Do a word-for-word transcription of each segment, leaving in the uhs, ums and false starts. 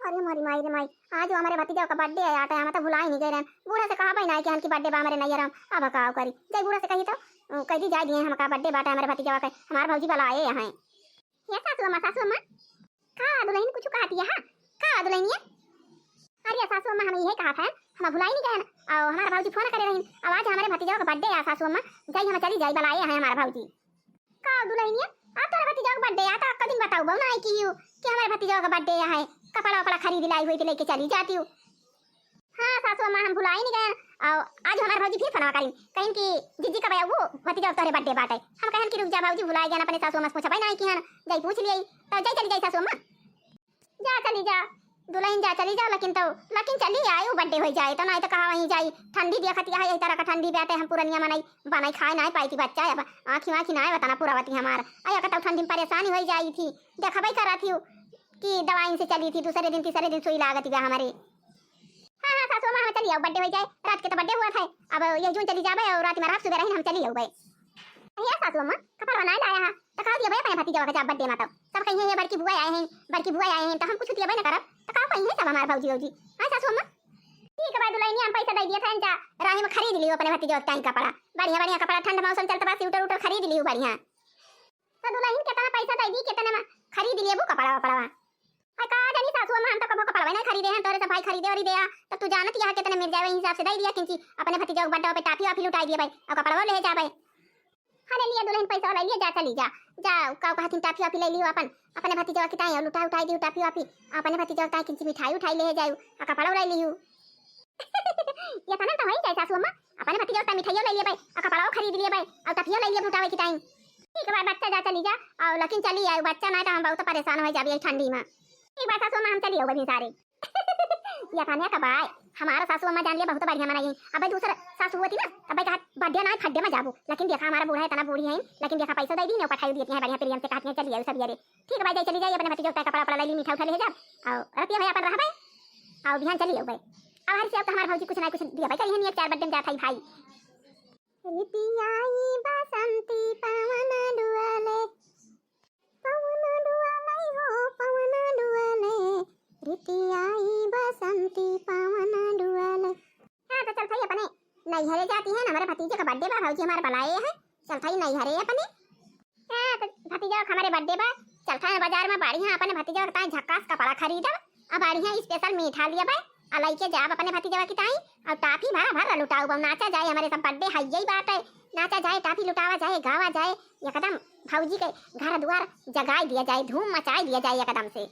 अरे मोरी माई रे माई, आज हमरे भतीजा का birthday है, आटा हम तो भुलाई नहीं गए रहन। बूढ़ा से कहा भाई ना कि हन की birthday बा हमरे नैहर हम, अब का करी? जाई बूढ़ा से कही तो, अ, कह दी जाए दिए हम का birthday बाटा हमरे भतीजा का, हमार भौजी वाला आए यहाँ। ये सासू अम्मा, सासू अम्मा, का दुल्हन कुछ कहती है? हाँ, का दुल्हनिया? अरे सासू अम्मा, हम यही कहा था, हम भुलाई नहीं गए, और हमारा भौजी फोन करे रही, अब आज हमारे भतीजा का birthday है सासू अम्मा, जाई हम चली जाई, बुलाए हैं हमारा भौजी। का दुल्हनिया, आ तोरा भतीजा का birthday, आ तो अक्का दिन बताऊ बहू ना आई कि यू, कि हमारे भतीजा का birthday है, कपड़ा वपड़ा खरीद लाई हुई तो लेके चली जाती हूँ। हाँ सासू अम्मा, हम भुलाई नहीं गए, और आज हमारे भौजी फिर फोनवा करी, कहीं कि जीजी कब आऊ, भतीजा तोहरे birthday बाटे। हम कहन कि रुक जा भौजी, भुलाई गए अपने सासू अम्मा से पूछबे ना कि हन, जाई पूछ लिया, तो जाई चली जाई सासू अम्मा। जा चली जा, दुल्हन जा चली जा, लेकिन तो, लेकिन चली आए, वो birthday हो जाए, तो नहीं तो कहा वहीं जाई, ठंडी देखत है, यही तरह का ठंडी बाटे, हम पुरनिया मनई, बनाई खाए ना पाई थी बच्चा, अब आँखी वाँखी ना बताना पूरा बती हमार, अया कतौ ठंडी में परेशानी हो जाई थी, देखबे करा थी कि दवाई से चली थी, दूसरे दिन, तीसरे दिन सुई लागत बा हमारे। हाँ, हाँ, सासू अम्मा, हम चली आऊ, birthday हो जाए, रात के तो birthday हुआ था, अब ये जून चली जाबे और रात में रात सुबह रही, हम चली आऊ बे। हे सासू अम्मा, कपड़ा बनाए लाया है, तो का दिया भाई अपने भतीजा का जब birthday में, तब सब कहीं ये बड़की बुआ आए हैं, बड़की बुआ आए हैं, तो हम कुछ दिया भाई ना करब, तो का कहीं है सब हमारे भौजी भौजी। हाँ सासू अम्मा, ठीक है भाई दुल्हनिया, हम पैसा दे दिया था इनका, राही में खरीद लियो अपने भतीजा का कपड़ा, बढ़िया बढ़िया कपड़ा, ठंड मौसम चलता बा, स्वेटर उटर खरीद लियो बढ़िया। तो दुल्हन कितना पैसा दे दी, कितने में खरीद लेबू कपड़ा वपड़वा? अरे का जानी सासू अम्मा, हम तो कबो कपड़वा नहीं खरीदे हैं, तोरे सब भाई खरीदे और दे आ, तब तू जानत यह कितने मिल जाए, वही हिसाब से दे दिया, किंची अपने भतीजा के birthday पे टाफी वाफी लुटाई दिया भाई, और कपड़वा ले जाबे। हाँ ले लिया दुल्हन, पैसा ले लिया, जा चली जा, जा का कहथिन टाफी वाफी ले लियो अपन, अपने भतीजा के ताई लुटा उठाई दियो टाफी वाफी, अपने भतीजा के ताई किंची मिठाई उठाई ले जाऊ, और कपड़वा ले लियो। ये तना तो है सासू अम्मा, अपने भतीजा का मिठाइयो ले लिए भाई, और कपड़ाओ खरीद लिए भाई, और टफियो ले लिए बुटावे की टाइम। ठीक बा बच्चा, जा चली जा, और लेकिन चली आए बच्चा, ना तो हम बहुत परेशान हो जाबी ठंडी में। ठीक बा सासू अम्मा, हम चली आऊ बनी सारे। ये तना का बाय, हमारा सासू अम्मा जान लिया बहुत बढ़िया मनाई। अब दूसरा सासू होती ना, तब कहा birthday ना फड्डे में जाबू, लेकिन देखा हमारा बूढ़ा इतना बूढ़ी है, लेकिन देखा पैसा दे दी ना, पठाई देती है बढ़िया प्रेम से, कहती है चली आऊ सब ये रे। ठीक बा, जाई चली जाई, अपने भतीजो का कपड़ा वपड़ा ले ली, मीठा उठा ले जाब। और रतिया भाई अपन रहबे, और बिहान चली आऊ भाई। अब हर से अब तो हमार भौजी कुछ ना कुछ दिया भाई करिहन, एक चार बर्थडे में जात हई भाई। रीति आई बसंती पवन डुअले, पवन डुअले हो पवन डुअले, रीति आई बसंती पवन डुअले। हाँ, तो चलत हई अपने नैहरे जाती है ना, हमारे भतीजे का बर्थडे बा, भौजी हमारे बुलाए हैं, चलत हई नैहरे अपने। हाँ, तो भतीजा का हमारे बर्थडे बा, चलत हई बाजार में बढ़िया अपने भतीजा के ताई झक्कास कपड़ा खरीदब, और बढ़िया special मीठा लियब, और लइके जाब अपने भतीजा के ताई, और टाफी भरा भर लुटाउब, नाचा जाए, हमारे सब बर्थडे हइये बाटे, नाचा जाए, टाफी लुटावा जाए, गावा जाए, एकदम भौजी के घर दुआर जगाई दिया जाए, धूम मचाई दिया जाए एकदम से।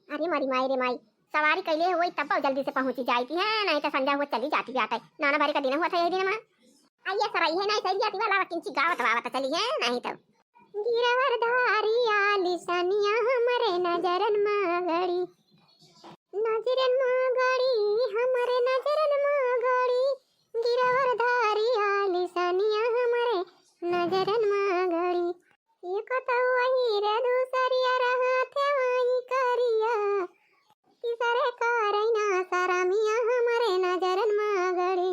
अरे मरी माई रे माई, सवारी कइले होई तब जल्दी से पहुँची जाई थी, हैं, नहीं तो संझा हुआ चली जाती बाटे। नाना भरे का दिन हुआ था यही दिन में। आइए सर, ये नहीं सही जाती वाला किंची गावत वावत चली है, नहीं तो। गिरवर धारी आली सनिया हमरे नजरन मा गड़ी, नजरन मा गड़ी, हमरे नजरन मा गड़ी, गिरवर धारी आली सनिया हमरे नजरन मा गड़ी। एक तो वही रे दूसरिया रहा थे वही करिया, तीसरे करैना सरमिया हमरे नजरन मा गड़ी,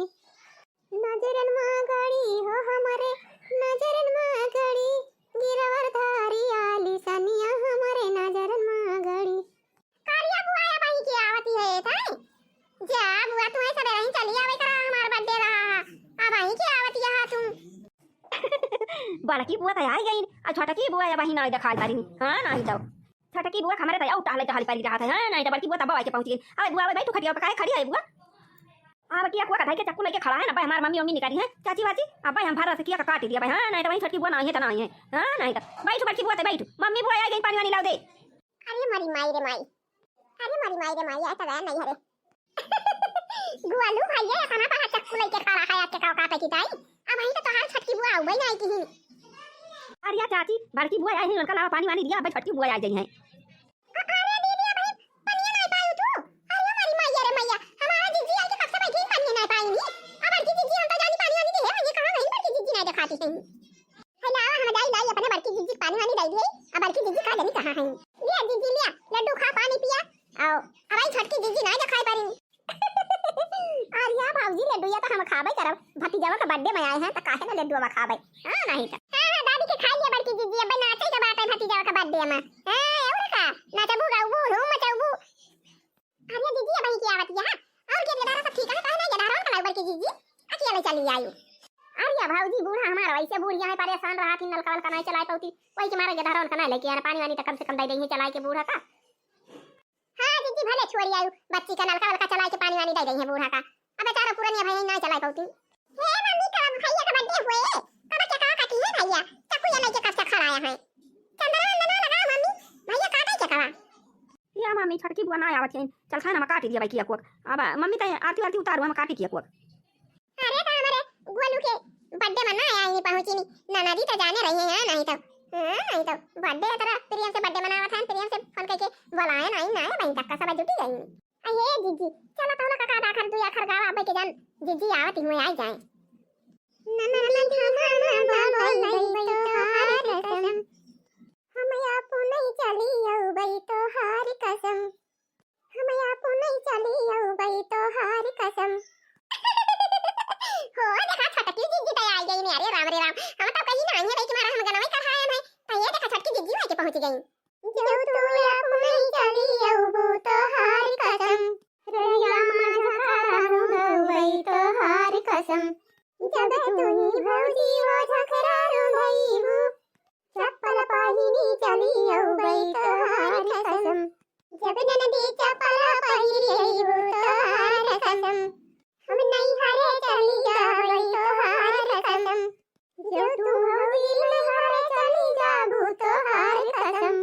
नजरन मा गड़ी हो हमरे नजरन मा गड़ी, गिरवर धारी आली सनिया हमरे नजरन मा गड़ी। कारिया बुआ या बही के आवती है, ताई? जा बुआ, तू ऐसा बेरही चली आवे करा, हमार बर्थडे रहा है। अब आई के आवती है तू। बड़की बुआ तो आई गई, आ छोटकी बुआ या बही ना दिखाई पड़ी। हाँ, नहीं तो। छोटकी बुआ हमरे तो आउट टहले टहल पड़ी रहा था। हाँ, नहीं तो बड़की बुआ तब आके पहुंच गई। अबे बुआ, अबे भाई, तू खटिया पे काहे खड़ी है बुआ? अब किया कुआ कथाई के चक्कू लेके खड़ा है ना भाई, हमार मम्मी, मम्मी निकली है, चाची वाची। अब भाई हम भरा से किया का काट दिया भाई। हाँ, नहीं तो वहीं छोटकी बुआ ना आई है, तो ना आई है। हाँ, नहीं तो। बैठू बड़की बुआ, तो बैठू। मम्मी बुआ आ गई, पानी वानी लाओ दे। अरे मरी माई रे माई, अरे मरी माई रे माई, ऐसा गया नहीं हरे। गुआलू भैया इतना बड़ा चक्कू लेके खड़ा है, आके का काटे की ताई? अब वहीं तो तोहार छोटकी बुआ आऊ भाई नहीं की। अरे या चाची, बड़की बुआ आई है, उनका लावा पानी वानी दिया, अब छोटकी बुआ आ गई है। अ-, अरे दीदी, अब वहीं पनिया नहीं पायू तू? अरे मरी माई रे मैया, हमारा जीजी आई के कब से बैठी, पनिया नहीं पाई नहीं। अब बड़की जीजी हम तो जानी पानी वानी दे है, ये कहाँ गई बड़की जीजी नहीं दिखाती है। है लावा, हम जाई लाई अपने बड़की जीजी के पानी वानी दे दिए। अब बड़की जीजी का जानी कहाँ है। लिया जीजी लिया, लड्डू खा, पानी पिया। आओ, अब आई छोटकी जीजी ना दिखाई पड़ी। अरे या भौजी, लड्डू या तो हम खाबे करब, भतीजवा का बर्थडे में आए हैं तो काहे ना लड्डू अब खाबे। हाँ, नहीं तो। हाँ, हाँ, दादी के खा लिया बड़की जीजी, अब नाचे के बात है भतीजवा का बर्थडे में। हाँ, और का? नाचबू, गाउबू, धूम मचाउबू। ये बही के आवत यहाँ। और के गेदहरा सब ठीक है, काहे ना गेदहरवन का लाए बड़की जीजी? अकेले चली आयु। अरे या भौजी, बूढ़ा हमार वैसे बुढ़िया है, परेशान रहा थी, नलका वलका नहीं चलाए पाउती, वही के मारे गेदहरवन का नहीं लेके आना, पानी वानी तो कम से कम दे देंगे चलाए के बूढ़ा का। हाँ जीजी, भले छोड़ी आयु, बच्ची का नलका वलका चलाए के पानी वानी दे देंगे बूढ़ा का। अब बेचारा पुरनिया भाई नहीं चलाए पाउती। हे मम्मी, कब भैया का बर्थडे हुए? कब के कहा काटी है भैया? चाकू या लेके कब से खड़ा आया है? चंदना वंदना लगाओ मम्मी, भैया काटे के कहा? या मम्मी, छोटकी बुआ ना आवत है, चल खाना में काटी दिया भाई किया कोक। अब मम्मी तो आरती वारती उतारू, हम काटी किया कोक। अरे तो हमारे गोलू के बर्थडे में ना आई, नहीं पहुंची नहीं, ननदी तो जाने रही है, हाँ, नहीं तो, हाँ, नहीं तो बर्थडे तरह प्रियम से बर्थडे मनावत है, प्रियम से फोन करके बुलाए नहीं, ना बहन तक का सब जुटी गई। अये जीजी, चलो तो ना काका दाखर दुई आखर गावा अब्बे के जान जीजी आवत ही हुए आई जाए। ननदी हमार ना बोलई तोहार कसम, हम आपो नहीं चली अउबई तोहार कसम, हम आपो नहीं चली अउबई तोहार कसम। हो देखा छोटकी जीजी तो आई गई ने, अरे राम रे राम, हम तो कहीं ना आई है कि मारा हम गनवे कढ़ाए हैं, तो ये देखा छोटकी जीजी आके पहुंच गई। जब तू अपने चली अउबू तोहार कसम, रहिया माझा खड़ा रहूं गउबई तोहार कसम। जब तू ही भौजी हो झखरा रुंधइबू, चप्पल पहिनी चली अउबई तोहार कसम। जब ननदी चप्पल पहिरी अइबू तोहार कसम, हम नैहरे चली जाबई तोहार कसम। जो तू भौजी नैहरे चली जाबू तोहार कसम,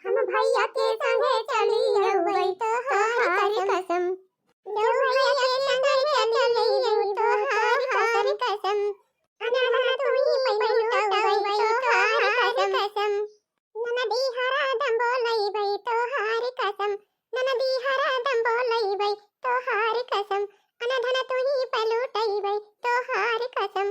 हम भैया के संगे चली अउबई तोहार कसम। जो भैया के संगे चली अउबू तोहार कसम, अनहन तू ही पलटउबई तोहार कसम। ननदी हरदम बोलइबई तोहार कसम, ननदी हरदम बोलइबई तोहार कसम, अनधन तू ही पलटइबई तोहार कसम।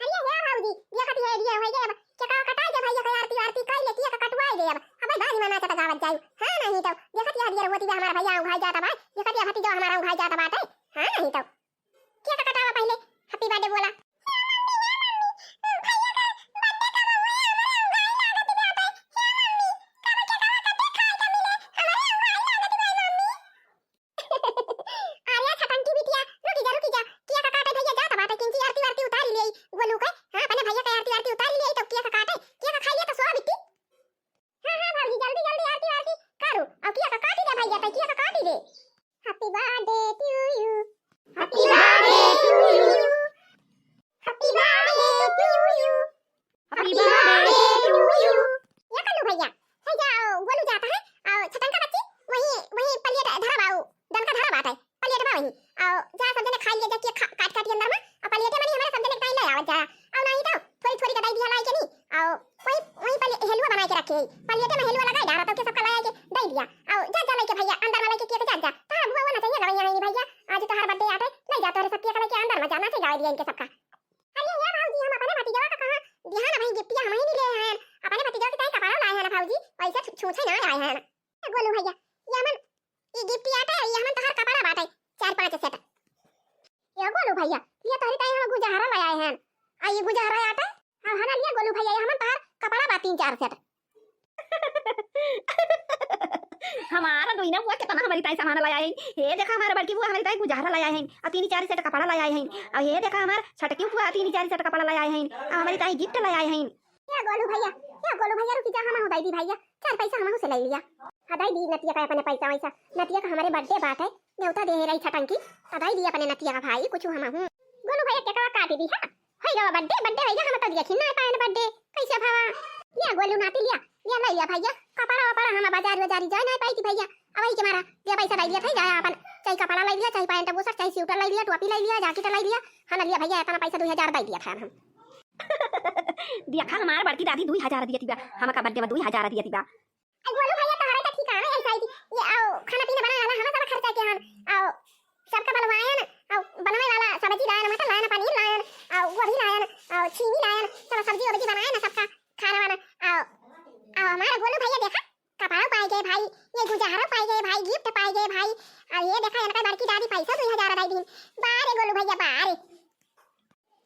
अरे हे भौजी, देखत है, दिया हो गया, अब केकवा कटाई दे भैया के आरती वारती कई ले, केक कटवाई दे अब। अबे बाद में नाचत गावत जाई। हाँ, नहीं तो देखत है, दिया होती बे हमारा भैया उघाई जात बा, देखत है भतीजा हमारा उघाई जात बाटे। हाँ, नहीं तो केक कटावा पहले, हैप्पी बर्थडे बोला। अरे छटंकी बिटिया, रुकी जा, रुकी जा। केक काटे भैया जात बाटे, किंची आरती वारती उतारी ले, गोलू के। हाँ, अपने भैया के आरती वारती उतारी ले, तो केक काटे, केक खाई ले तो सो बिट्टी। हाँ, हाँ, भौजी, जल्दी, जल्दी आरती वारती करू। अब केक काटी दे भैया, तै केक काटी दे। Happy birthday to you। Happy birthday to you। Happy birthday to you। Happy birthday to you। ये कल्लू भैया, है जा, गोलू जाता है, और छटंका बच्ची, वही, वही प्लेट धरा बाऊ, डंका धरा बाटे, प्लेट बा वही, और जा सब जने खाई ले जा, केक खा-, काट काट के अंदर में, और प्लेटे में नहीं, हमारे सब जने के ताई ले आवत जा, और नहीं तो थोड़ी थोड़ी का दई दिया लाई के नहीं, और वही, वही पले-, हेलुआ बनाए के रखे है, प्लेटे में हेलुआ लगाए डारा, तो के सबका लाया के दई दिया, और जा, जा लेके भैया, अंदर में लेके केक जा, जा, तोहरा बुआ वो ना चाहिए गवैया है नहीं भैया, आज तोहर बर्थडे आटे, ले जा तोहरे सब केक लेके अंदर में जाना चाहिए, गावे दिया इनके सबका। अरे या भौजी, हम अपने भतीजवा का कहाँ दिहा ना भाई, गिफ्टिया हम ही नहीं ले हैं, अपने भतीजवा के ताई कपड़ा लाए हैं ना भौजी, वैसे छू-, छूछे ना आए हैं। ए गोलू भैया, ये हमन, ये गिफ्टिया आटे, ये हमन तोहर कपड़ा बाटे, चार पाँच सेट। ये गोलू भैया, ये तोहरी ताई हम गुजहरा ले आए हैं, आ ये गुजहरा आटे, हाँ, हाँ ना लिया गोलू भैया, ये हमन तोहर कपड़ा बा तीन चार सेट। हमारा दोइना बुआ कितना हमारी ताई सामान लाया है। हे देखा हमारा बड़की बुआ हमारी ताई गुजहरा लाया है, और तीन चार सेट कपड़ा लाया है। और हे देखा हमार छटकी बुआ तीन चार सेट कपड़ा लाया है, और हमारी ताई गिफ्ट लाया है। या गोलू भैया, या गोलू भैया रुकी जा, हम हो दाई दी भैया, चार पैसा हम से ले लिया। हाँ दाई दी नतिया का अपने पैसा वैसा, नतिया का हमारे बर्थडे बात है, न्योता दे रही छटंकी, तो दाई दी अपने नतिया का भाई कुछ हम हूँ। गोलू भैया केकवा काटी दी है, होई गवा बर्थडे, बर्थडे होई गवा, हम तो देखी ना पाएन बर्थडे, कैसे भावा? लिया गोलू नाती लिया, लिया ले लिया भैया, कपड़ा वपड़ा हम बाजार बाजारी जाए ना पाई थी भैया, अब वही के मारा, लिया पैसा ले लिया था, जाया अपन, चाहे कपड़ा ले लिया, चाहे पैंट बुशर्ट, चाहे स्वेटर ले लिया, टोपी ले लिया, जैकेट ले लिया, हम लिया भैया, इतना पैसा दुई हजार दे दिया था हम। देखा हमार बड़की दादी दुई हजार दिया थी बा, हमका बर्थडे में दुई हजार दिया थी बा। ए गोलू भैया, तोहरे तो ठिकाना ऐसा ही थी। ये आओ, खाना पीना बनाए वाला हम सब खर्चा के हन। आओ, सबका बलवायन, आओ, बनवे वाला सब्जी लायन, मटर लायन, पनीर लायन, आओ, गोभी लायन, आओ, छीमी लायन, सब सब्जी वब्जी बनाए ना सबका खाना वाना। आओ, आओ, हमारा गोलू भैया देखा, कपड़ा पाए गए भाई, ये गुजहरा पाए गए भाई, गिफ्ट पाए गए भाई। और ये देखा, इनका बड़की दादी पैसा दुई हजार दे दीन। बारे गोलू भैया, बारे।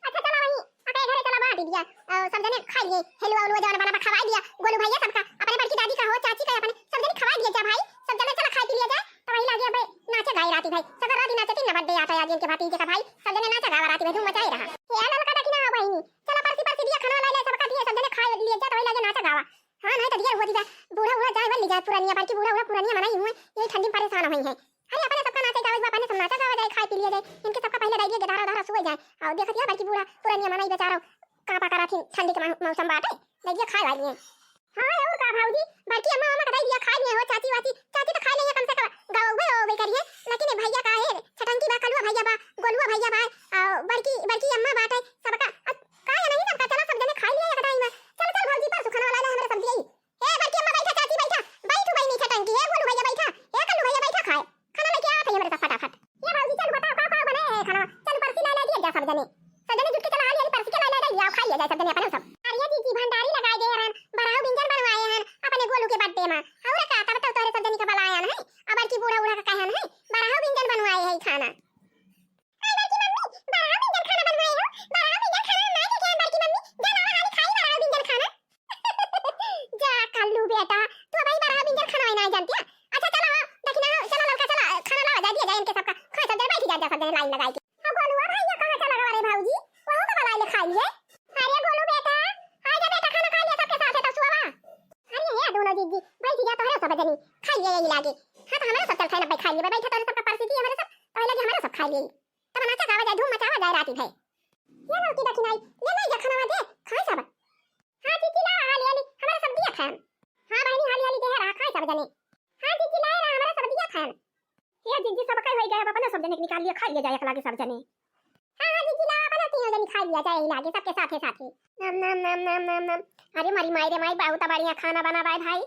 अच्छा, चला वही, अपने घरे चला, बांट दिया। अ, सब जने खाई लिए, हेलुआ उलुआ जवन बना बा, खवाई दिया। गोलू भैया सबका, अपने बड़की दादी का हो, चाची का, अपने सब जने खवाई दिया जा भाई। सब जने चला खाई पी लिया जाए, तो वही लागे अबे नाचे राती भाई, सगर राती नाचे तीन ना birthday आता है आज इनके भतीजे का भाई, सब जने नाचा गावा राती भाई, धूम मचाए रहा। ए ललका दखिना बहिनी, चला परसी परसी दिया खाना लाई लाई सबका दिए, सब जने खाए लिए जा तो वही लगे नाचा गावा। हाँ, नहीं तो दिया हुआ दीदा, बूढ़ा उड़ा जाए वाली जाए पुरानिया, बल्कि बूढ़ा उड़ा पुरानिया मनाई हुए, यही ठंडी में परेशान हुई है। अरे अपने सबका नाचे गावे बा, अपने सब नाचा गावा जाए, खाए पी लिया जाए, इनके सबका पहले दे दिए धारा धारा सुबह जाए, और देखत या बल्कि बूढ़ा पुरानिया मनाई बेचारा कापा करा थी, ठंडी के मौ-, मौसम बाटे, दे दिए खाए वाली है। हाँ, और का भौजी, बड़की अम्मा, अम्मा का दे दिया खाए लिए हो, चाची वाची, चाची तो खाए लिए कम से कम, गवे होवे करिए, लेकिन ये भैया का है, छटंकी बा, कलुआ भैया बा, गोलुआ भैया बा, आ, बड़की, बड़की अम्मा बाटे, सबका, अ, का है नहीं सबका, चला सब जने खाए लिए एक टाइम, चल, चल भौजी, परसों खाना वाला है हमारे सब दिए। ए बड़की अम्मा बैठा, चाची बैठा, बैठू बहिनी छटंकी, ए गोलू भैया बैठा, ए कल्लू भैया बैठा खाए। खाना लेके आवत है हमरे साथ फटाफट। ए भौजी चल बताओ का का बने है खाना, चल परसी ला ला दिया जा सब जने। सब जने जुट के चला हाली हाली परसी के ला ला दिया, खाई ले जाए सब जने अपने सब। अरे जीजी भंडारी लगाए गए रहन, बरहु बिंजन बनवाए हन अपने गोलू के birthday में। और का तब तक तोरे सब जने के बलायन है, अब बड़की बूढ़ा उड़ा का कहन है, बरहु बिंजन बनवाए है खाना। हाय बड़की मम्मी, बरहु बिंजन खाना बनवाए हो, बरहु बिंजन खाना ना लेके आए बड़की मम्मी, जा लावा हाली खाई बरहु बिंजन खाना। जा कल्लू बेटा, तू अबही बरहु बिंजन खाना ना जानती है। अच्छा चला हो, दखिना हो, चला ललका चला, खाना लावा जा दिया जाए इनके सबका। खा सब जने बैठी जा, जा सब जने line लगाई के। अब गोलुआ भैया कहाँ चला गवा रे भौजी? वहू का बलाई ले खाई लिए। अरे गोलू बेटा, आ जा बेटा, खाना खा लिया सबके साथ है तो सुआवा। अरे ये दोनों जीजी, बैठी जा तोहरे सब जनी, खाई लिए यही लागे। हाँ तो हमारे सब चल खाए ना खा लिए, बैठा तोहरे सबका परसी थी हमारे सब, तो लगे हमारे सब खा लिए। तब नाचा गावा जाए, धूम मचावा जाए राती भर। ये ललकी दखिनाई, ले ले जा खाना दे, खाए सब। हाँ जीजी ला, हाली हाली, हमारे सब दिया खान। हाँ बहिनी, हाली हाली दे रहा, खाए सब जने। हाँ जीजी लाए रहा, हमारे सब दिया खान। ये जीजी सब कई होई गए, अब अपने सब जने के निकाल लिए, खाई ले जाए एक लागे सब जने। हाँ हाँ जीजी ला, अपने तीनों जने खाई लिया जाए यही लागे सबके साथे साथे। नम नम नम नम नम नम। अरे मरी माई रे माई, बहुत बढ़िया खाना बना बाय भाई।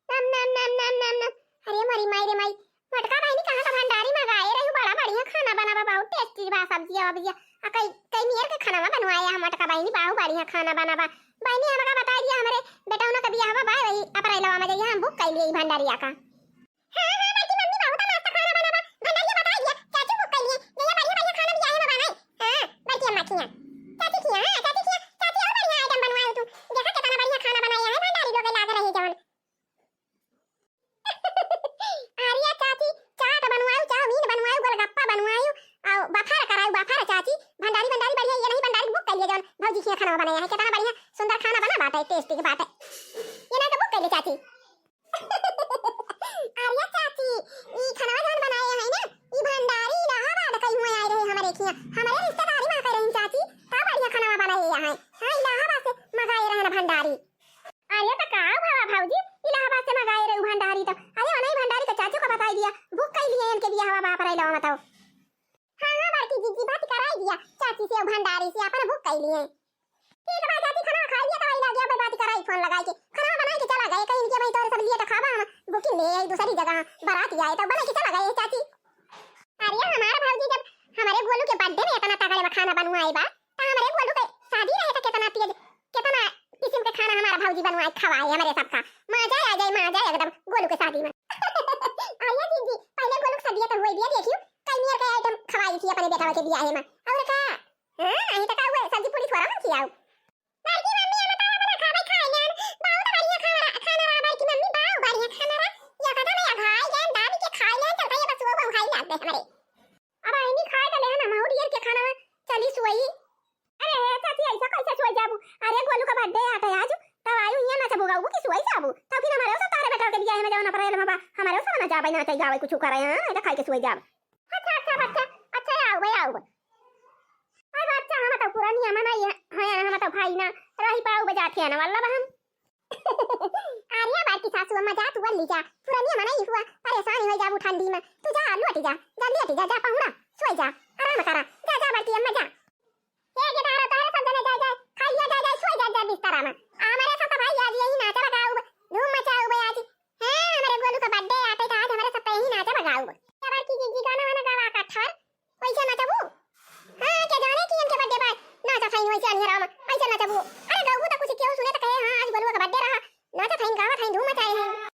नम नम नम नम नम नम। अरे मरी माई रे माई, मोटका बहिनी कहाँ का भंडारी मंगाए रही, बड़ा बढ़िया खाना बना बा, बहुत tasty बा सब्जिया वब्जिया। आ कई कई नियर के खाना बनवाए हम मोटका बहिनी, बहुत बढ़िया खाना बना बा। बहिनी हमका बताई दिया, हमरे बेटौना का बियाह बा, वही अप्रैलवा में जइया, हम book कई लिए भंडारिया का। हाँ हाँ बड़की मम्मी, बहुत मस्त खाना बना बा, भंडारिया बताई दिया, चाची book कई लिए, जइया बढ़िया बढ़िया खाना बियाह में बनाई। हाँ बड़की अम्मा खिया, चाची खिया, हाँ चाची खिया, चाची और बढ़िया item बनवाए तू, देखा कितना बढ़िया खाना बनाया है भंडारी लोग लाग रही जवन। अरे चाची, चाट बनवायु, चाउमीन बनवायु, गोलगप्पा बनवायु, और बफर करायु, बफर चाची, भंडारी, भंडारी बढ़िया, ये नहीं भंडारी book कइलिए जौन भौजी खिया खाना बनाया है, कितना बढ़िया सुंदर खाना बना बाटे, tasty के बाटे। ये ना तो book कइले चाची। अरे चाची, ई खाना जौन बनाए है ना, ई भंडारी इलाहाबाद कहीं हुए आए रहे हमारे खिया, हमारे रिश्तेदारी में कह रही चाची, का बढ़िया खाना बनाए है। हाँ, इलाहाबाद से मंगाए रहे ना भंडारी। अरे त का हुआ भौजी, इलाहाबाद से मंगाए रहे भंडारी त। अरे ओनही भंडारी के चाचू का बताई दिया, book कई लिए इनके बियाह हुआ बाप रहे लवा बताओ। हाँ हाँ बड़की जीजी बात कराई दिया चाची से, भंडारी से अपन book कई लिए। ठीक बा चाची, खाना खा लिया तो वही लगे अब बात कराई phone लगाई के, खाना बनाई के चला गए कहीं इनके भाई तोरे सब लिए तो खाबा हम booking ले आई दूसरी जगह बारात आए तो बना के चला गए चाची। अरे हमार भौजी जब हमारे गोलू के birthday में इतना तगड़े में खाना बनवाए बा, तो हमारे गोलू के शादी रहे तो कितना तेज, कितना किस्म के खाना हमारा भौजी बनवाए खवाए हमारे सबका। मजा आ जाए, मजा एकदम गोलू के शादी में। आइए जीजी, पहले गोलू के शादी तो हुई दिया, देखियो कई नियर के item खवाई थी अपने बेटा के बियाह में। और का? हाँ, नहीं तो का हुआ, सब्जी पूरी थोड़ा मन खियाओ। बड़की मम्मी, हम तो अपना खावे खाए जान। बहुत बढ़िया खाना, खाना रहा बड़की मम्मी, बहुत बढ़िया खाना रहा। या कदम या खाए जान, दाबी के खाए जान, चलता ये बस वो, वो खाई लाग दे हमारे। अब आईनी खाए तो लेहन, हम और ढेर के खाना में चली सोई। अरे हे चाची, ऐसा कैसे सोई जाबू? अरे गोलू का birthday आटे आज, तब आयु हियां नाचबू गाबू कि सोई जाबू? तब फिर हमारे सब तारे बेटा के बियाह में जाओ ना, अप्रैल में बा, हमारे सब ना जाबे, नाचे गावे कुछ करे, हाँ, ऐसा खाए के सोई जाब। अच्छा, अच्छा, अच्छा, अच्छा, आओ बे, आओ बे। अरे अच्छा, हम तो पुरानिया मनाई है, हाँ, हम तो भाई ना रही पाऊ बजाते हैं ना, वल्लभ हम। अरे बड़की सासू अम्मा जा, तू वल्ली जा, पुरानिया मनाई हुआ, परेशान हो जाबू ठंडी में, तू जा, लौट जा, जल्दी हटी जा, जा पहुना, सोई जा, आराम करा, जा, जा बड़की अम्मा जा। हे गे तारा, तारा सब जने जाए, जाए, खाइया जाए, जाए, सोई जाए, जाए बिस्तरा में। हमारे सब तो भाई आज यही नाचा लगाऊ, धूम मचाऊ बे आज। हैं, हमारे गोलू का birthday आटे था आज, हमारे सब तो यही नाचा लगाऊ। क्या बड़की जीजी गाना वाना गावा का ठर? वैसे नचबू? हाँ, के जाने कि इनके birthday पर नाचा था, वैसे अनिया राम, वैसे नचबू। अरे गऊ तो कुछ क्यों सुने तो कहे, हाँ, आज गोलू का birthday रहा, नाचा था, गावा था, धूम मचाए हैं।